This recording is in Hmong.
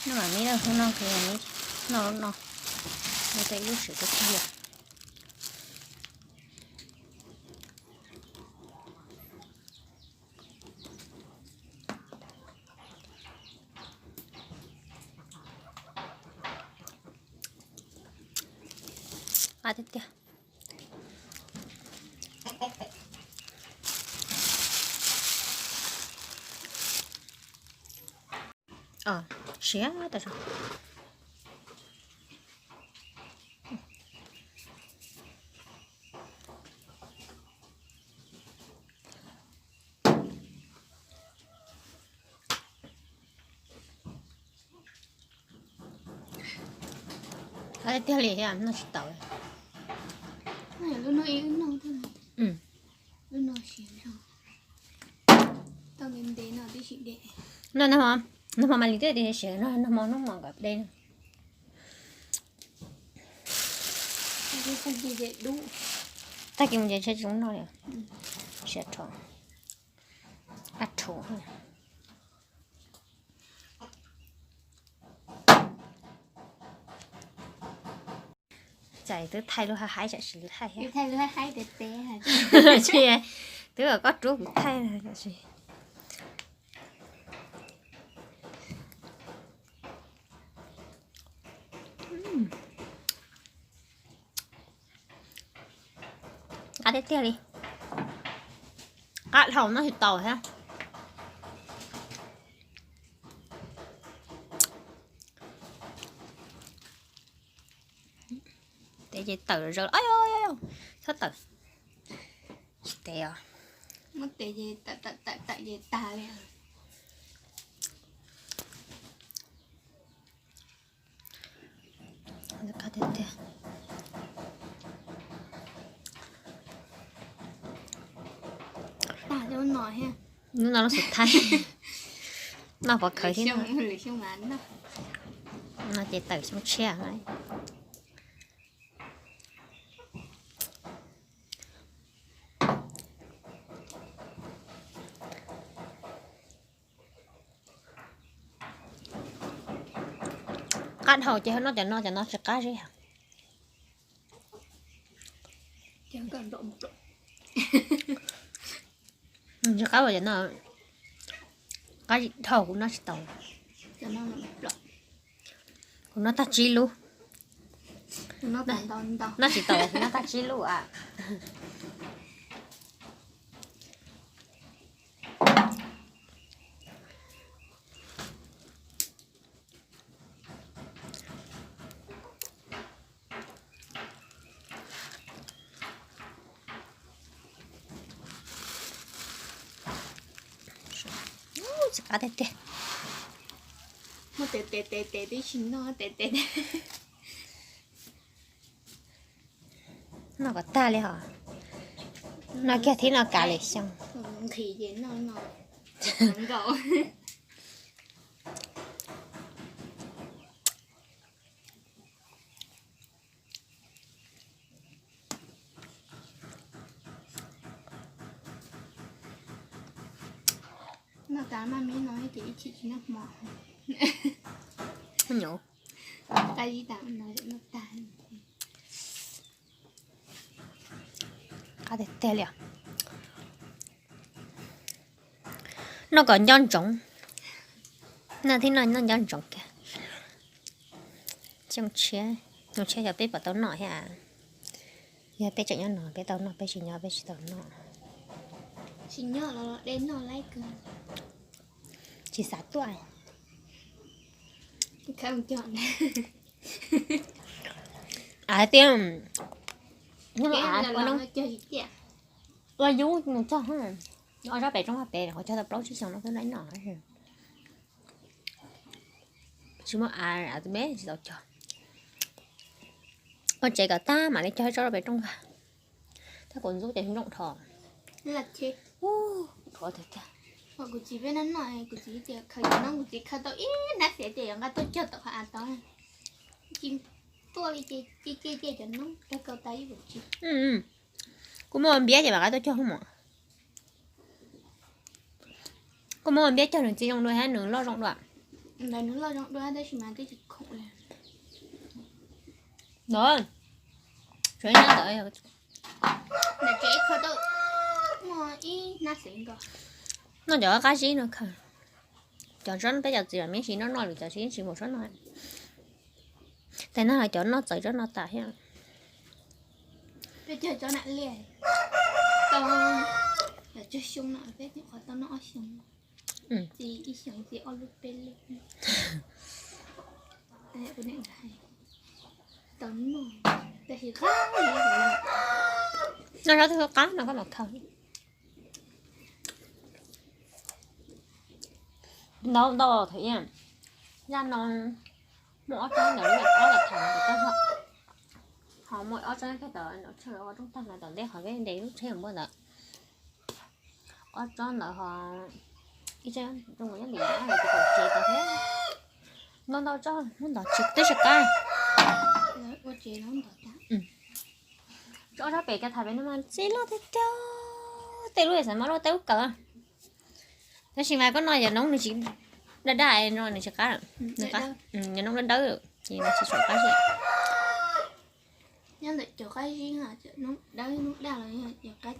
No mas mib lawm, hnub no ces mib noj lub no, noj tau ib lub siav tag tag li. Qab tiag tiag. Siav tas zog. Qab tiag tiag li thiab, noj tsis tau. Lub no ib lub no, lub no siav zog. Tau ntev ntev no tib si de. No nag hmo, nag hmo mas li twb tias siav no, nag hmo hnub hmo kom de no. Tag kis mus ces tsheb tsis zoo noj li. Siav rhuav, qab rhuav. Cas twb thaij lub haib haib tsam sim thaij thiab. Tsis, twb kom koj rub kuv thaij tsam sim. Qab tiag tiag li. Qab dhau noj tsis tau thiab. Tev ces tawm zaws, txhob tawm. Tsis tev os. Muab tev ces tawm tawm tawm tawm ces tag li. Tag lub no thiab. Lub no lub xub thaij. Noj pov khawv thiab. No ces tawm xyoob tshiab. Qab dhau ces noj cov no, cov no tsis qab zeb heev. Tsis qab ua cov no, qab dhau kuv noj tsis tau. Kuv noj tag tsib lub. Noj tsis tau, noj tag tsib lub a. Tsis qab tiag tiag. Muab tev tev tev tev tib si noj tev tev. Noj kom tag li hos. Noj kiag thib no kav lwm xyoo. Nqhis ces noj no nkaus. Noj tas maj me no ces ib chim tsis noj hmo. Nyuv. Qab zib tas no noj tag. Qab tiag tiag li os. Noj kom nco ntsoov. Noj thib no noj nco ntsoov kiag. Xyoo tshiab, xyoo tshiab yog peb puas tau noj thiab. Yog peb tseem nyob no peb tau noj, peb tsis nyob peb tsis tau noj. Tsis nyob los de noj laib kawg. Tsis xav tuaj. Av tiag, ua yub mus cog, ua zaj pem roob vaj pem qhov cog tau plaub tsib xyoos no twb laib noj. Tsis muaj av, av tsis me tsis tau cog. Ua tsev kom tag mam li cog tsob rau pem rooj vag. Tab kuv ntxub ces nrooj dhos. Dhos tiag tiag. Kuv txiv peb noj noj, kuv txiv tias khaws cov noob, kuv txiv khaws tau ib nab xiav ces yuav nqa tuaj cog tom qhov av tod. Tsis tuaj li ces cia cia cov noob tag kau tas ib vuam tsi. Kuv muaj npiab ces mam nqa tuaj cog mus. Kuv muaj npiab cog nws txiv zoo dua thiab nws loj zoo dua. Ntawd nws loj zoo dua tab sis mas twb tsis khoom li. No, tsuav ib nab ntawd. Ntawm tsev khaws tau muaj ib nab xeev nkaus. Noj cov qab zib no khaws. Cov tsob peb cov txiv los me ntsis noj noj lwm cov tsis tsis npaum tsob no. Tes no los cov noj txawv tsob no tas thiab. Peb cog tsob nam liaj tau, cog xyoo no peb nyuam qhuav tau noj ob xyoo. Txiv ib xyoo txiv ob lub peb lub. Tau noj, tab sis qab li. Noj tsob twg qab no koj mam khaws. Ntau ntau thaum ub, zaj no muaj ob tsob ntawd, ob tsob tham ntawd, ho muaj ob tsob kag tom tsawg ua rooj tag no tom ntej qhov peb nres lub tsheb npua ntawd. Ob tsob ntawd ho ib tsob zoo nyob ntim tus kaum tsev tau thiab. Ntau ntau tsob hnub ntawd tsis twb tsis qab. Tsob tsob pem kiag tham pem no mas txij loj tiag tiag, tej lub xav mas loj tej lub kawg. Tab sis mas koj noj yam noob nws tsis daj daj no nws tsis qab, nws qab, yam noob dawb dawb ces nws tsis tshua qab. Nyob ntawm cov qab zib, noob dawb noob daj los yog qab.